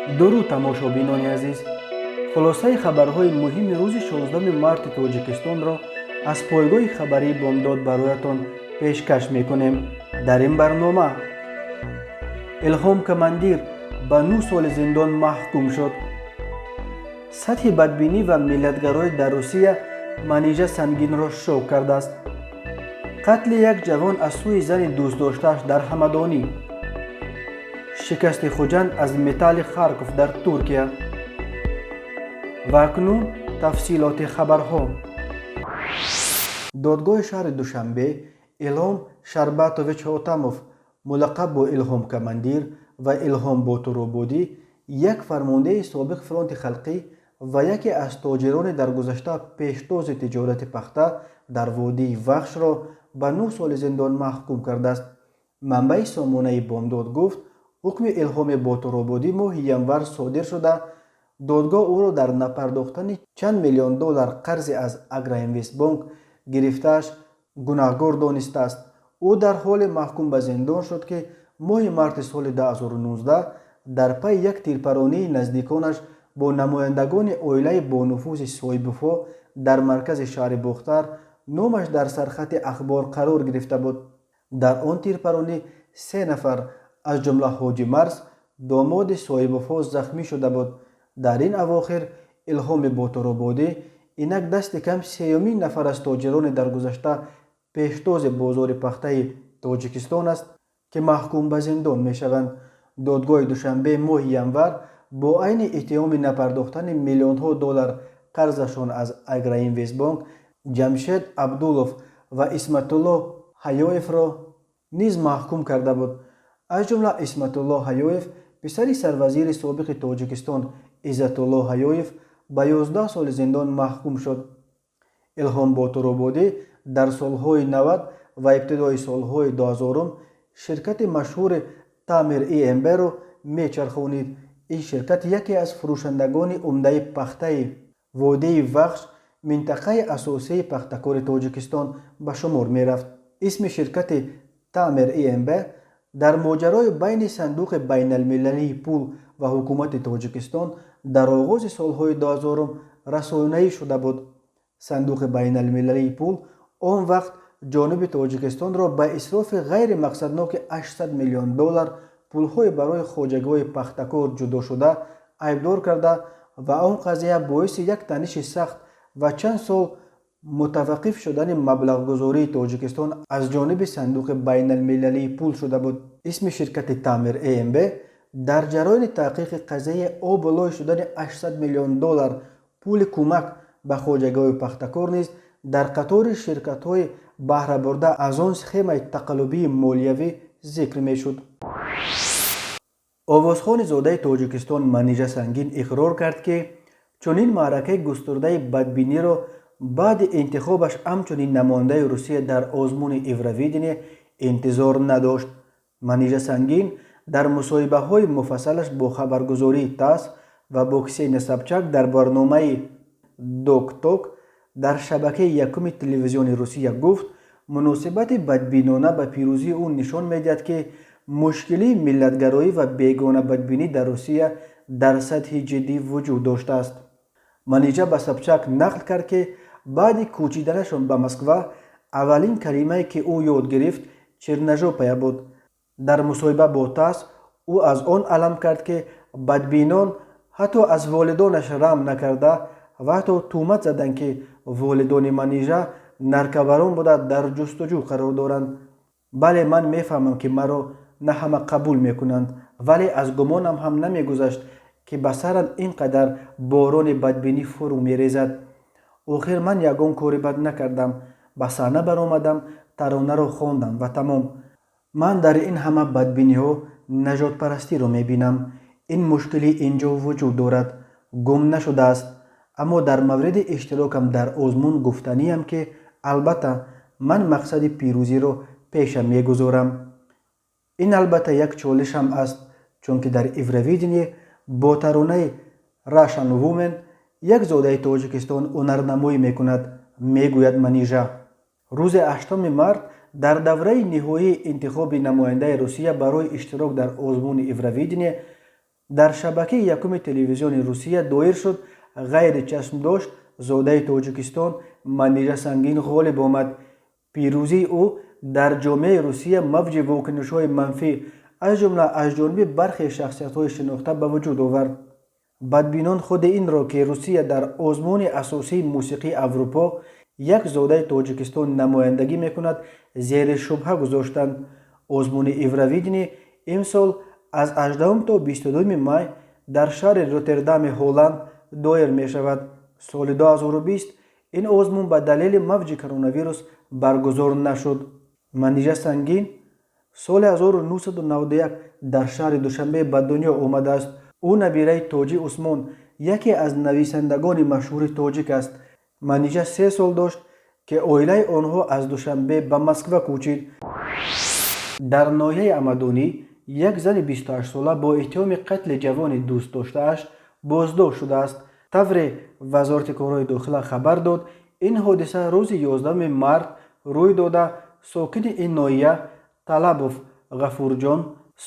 Дуруд, тамошобинони азиз! Хулосаи хабарҳои муҳими рӯзи 16 марти Тоҷикистонро аз пойгоҳи хабарии «Бомдод» бароятон пешкаш мекунем. Дар ин барнома: Илҳом Командир ба 9 соли зиндон маҳкум шуд. Сатҳи бадбинӣ ва миллатгароӣ дар Русия Манижа Сангинро шок кардааст. Қатли як ҷавон аз сӯи зани дӯстдоштааш дар Ҳамадонӣ. Шикасти Хуҷанд аз Металли Харков дар Туркия. Ва акнун тафсилоти хабарҳо. Додгоҳи шаҳри Душанбе Илҳом Шарбатович Ҳотамов, мулаққаб бо Илҳом Командир ва Илҳом Ботурободӣ, як фармондеҳи собиқ Фронти халқӣ ва яке аз тоҷирони дар гузашта пештози тиҷорати пахта дар водии Вахшро ба 9 соли зиндон маҳкум кардааст. Манбаи сомонаи «Бомдод» гуфт, ҳукми Илҳоми Ботурободӣ моҳи январ содир шуда, додгоҳ ӯро дар напардохтани чанд миллион доллар қарзи аз Агроинвестбонк гирифтааш гунаҳгор донистааст. Ӯ дар ҳоле маҳкум ба зиндон шуд, ки моҳи марти соли 2019 дар пайи як тирпаронии наздиконаш бо намояндагони оилаи бонуфузи Соҳибовҳо дар маркази шаҳри Бохтар номаш дар сархати ахбор қарор гирифта буд. Дар он тирпаронӣ се нафар, аз ҷумла Ҳоҷи Марс, домоди Соҳибовҳо, захмӣ шуда буд. Дар ин авохир Илҳоми Ботурободӣ инак дасти кам сеюмин нафар аз тоҷирони дар гузашта пештози бозори пахтаи Тоҷикистон аст, ки маҳкум ба зиндон мешаванд. Додгоҳи Душанбе моҳи январ бо айни иттиҳоми напардохтани миллионҳо доллар қарзашон аз Агроинвестбонк Ҷамшед Абдулов ва Исматулло Ҳаёевро низ маҳкум карда буд. Аз ҷумла Исматулло Ҳаёев, писари сарвазири собиқи Тоҷикистон Иззатулло Ҳаёев, ба 11 соли зиндон маҳкум шуд. Илҳом Ботурободӣ дар солҳои 90 ва ибтидои солҳои 2000-ум ширкати машҳури Тамир ИМБ-ро мечархонид. Ин ширкат яке аз фурӯшандагони умдаи пахтаи водии Вахш, минтақаи асосии пахтакори Тоҷикистон, ба шумор мерафт. Исми ширкати Тамир ИМБ дар моҷарои байни Сандуқи байналмилалии пул ва ҳукумати Тоҷикистон дар оғози солҳои 2000-ум расонаӣ шуда буд. Сандуқи байналмилалии пул он вақт ҷониби Тоҷикистонро ба исрофи ғайримақсадноки 800 миллион доллар пулҳои барои хоҷагиҳои пахтакор ҷудошуда айбдор карда ва он қазия боиси як таниши сахт ва чанд сол мутаваққиф шудани маблағгузории Тоҷикистон аз ҷониби Сандуқи байналмилалии пул шуда буд. Исми ширкати Тамир ЭМБ дар ҷараёни таҳқиқи қазияи обу лой шудани 800 миллион доллар пули кӯмак ба хоҷагиҳои пахтакор низ дар қатори ширкатҳои баҳрабурда аз он схемаи тақаллубии молиявӣ зикр мешуд. Овозхони зодаи Тоҷикистон Манижа Сангин иқрор кард, ки чунин маъракаи густурдаи бадбиниро баъди интихобаш ҳамчунин намояндаи Русия дар озмуни Евровидение интизор надошт. Манижа Сангин дар мусоҳибаҳои муфассалаш бо хабаргузории ТАСС ва бо Ксения Собчак дар барномаи Док-Ток дар шабакаи якуми телевизиони Русия гуфт, муносибати бадбинона ба пирӯзии ӯ нишон медиҳад, ки мушкилии миллатгароӣ ва бегонабадбинӣ дар Русия дар сатҳи ҷиддӣ вуҷуд доштааст. Манижа ба Собчак нақл кард, ки баъди кӯчиданашон ба Москва аввалин калимае, ки ӯ ёд гирифт, «черножопая» буд. Дар мусоҳиба бо ТАСС ӯ аз он алам кард, ки бадбинон ҳатто аз волидонаш раҳм накарда ва ҳатто тӯҳмат заданд, ки волидони Манижа наркобарон буда, дар ҷустуҷӯ қарор доранд. «Бале, ман мефаҳмам, ки маро на ҳама қабул мекунанд, вале аз гумонам ҳам намегузашт, ки ба сарам ин қадар борони бадбинӣ фурӯ мерезад. Охир ман ягон кори бад накардам, ба саҳна баромадам, таронаро хондам ва тамом. Ман дар ин ҳама бадбиниҳо нажодпарастиро мебинам. Ин мушкилӣ ин ҷо вуҷуд дорад, гум нашудааст. Аммо дар мавриди иштирокам дар озмун гуфтаниям, ки албатта ман мақсади пирӯзиро пеша мегузорам. Ин албатта як чолишам аст, чунки дар Евровидение бо таронаи Russian Woman як зодаи Тоҷикистон ҳунарнамоӣ мекунад», мегӯяд Манижа. Рӯзи 8 март дар давраи ниҳоии интихоби намояндаи Русия барои иштирок дар озмуни Евровидение Дар шабакаи якуми телевизиони Русия доир шуд, ғайри чашмдошт зодаи Тоҷикистон Манижа Сангин ғолиб омад. Пирӯзии ӯ дар ҷомеаи Русия мавҷи вокунишҳои манфӣ, аз ҷумла аз ҷониби бархе шахсиятҳои шинохта, ба вуҷуд овард. Бадбинон худи инро, ки Русия дар озмуни асосии мусиқии Аврупо як зодаи Тоҷикистон намояндагӣ мекунад, зери шубҳа гузоштанд. Озмуни Евровидение имсол аз 18 то 22 май дар шаҳри Роттердами Ҳолланд доир мешавад. Соли 2020 ин озмун ба далели мавҷи коронавирус баргузор нашуд. Манижа Сангин соли 1991 дар шаҳри Душанбе ба дунё омадааст. Ӯ набираи Тоҷи Усмон, яке аз нависандагони машҳури тоҷик аст. Манижа 3 сол дошт, ки оилаи онҳо аз Душанбе ба Москва кӯчид. Дар ноҳияи Ҳамадонӣ як зани 28сола бо иттиҳоми қатли ҷавони дӯстдоштааш боздошт шудааст. Тавре Вазорати корҳои дохила хабар дод, ин ҳодиса рӯзи 11 март рӯй дода, сокини ин ноҳия Талабов Ғафурҷон,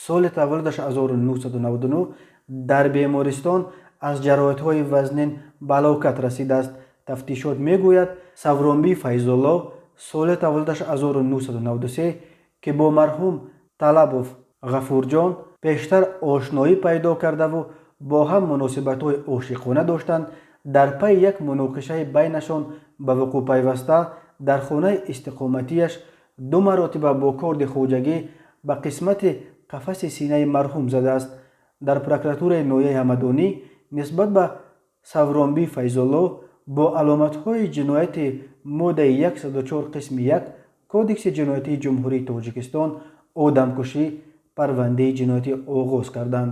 соли таваллудаш 1999, дар бемористон аз ҷароҳатҳои вазнин ба ҳалокат расидааст. Тафтишот мегӯяд, Савронбӣ Файзулло, соли таваллудаш 1993, ки бо марҳум Талабов Ғафурҷон пештар ошноӣ пайдо кардаву бо ҳам муносибатҳои ошиқона доштанд, дар пайи як муноқишаи байнашон ба вуқӯъ пайваста дар хонаи истиқоматиаш ду маротиба бо корди хоҷагӣ ба қисмати қафаси синаи марҳум задааст. Дар прокуратураи ноҳияи Ҳамадонӣ нисбат ба Савронбӣ Файзулло бо аломатҳои ҷинояти моддаи 104 қисми 1 Кодекси ҷиноятии Ҷумҳурии Тоҷикистон, одамкушӣ, парвандаи ҷиноятӣ оғоз карданд.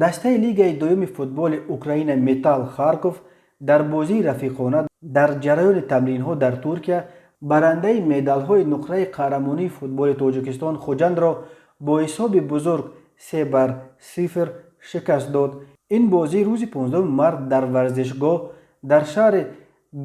Дастаи лигаи дуюми футболи Украина «Металл» Харков дар бозии рафиқона дар ҷараёни тамринҳо дар Туркия барандаи медалҳои нуқраи қаҳрамонии футболи Тоҷикистон Хуҷандро бо ҳисоби бузург 3-0 шикаст дод. Ин бозӣ рӯзи 15 март дар варзишгоҳ дар шаҳри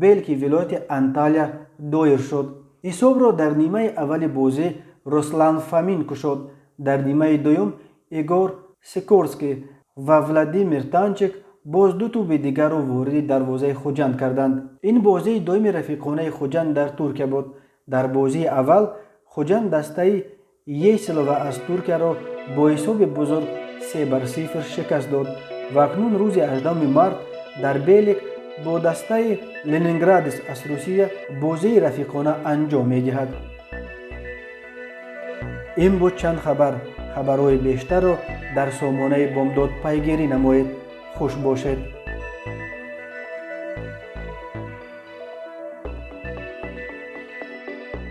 Белки вилояти Анталия доир шуд. Ҳисобро дар нимаи аввали бозӣ Руслан Фомин кушод. Дар нимаи дуюм Игор Сикорский ва Владимир Танчик боз ду тӯби дигарро вориди дарвозаи Хуҷанд карданд. Ин бозии дуюми рафиқонаи Хуҷанд дар Туркия буд. Дар бозии аввал Хуҷанд дастаи Есилова аз Туркияро бо ҳисоби бузург 3-0 шикаст дод ва акнун рӯзи 18 март дар Белик бо дастаи Ленинградец аз Русия бозии рафиқона анҷом медиҳад. Ин буд чанд хабар. Хабарҳои бештарро дар сомонаи Бомдод пайгирӣ намоед. Хуш бошед.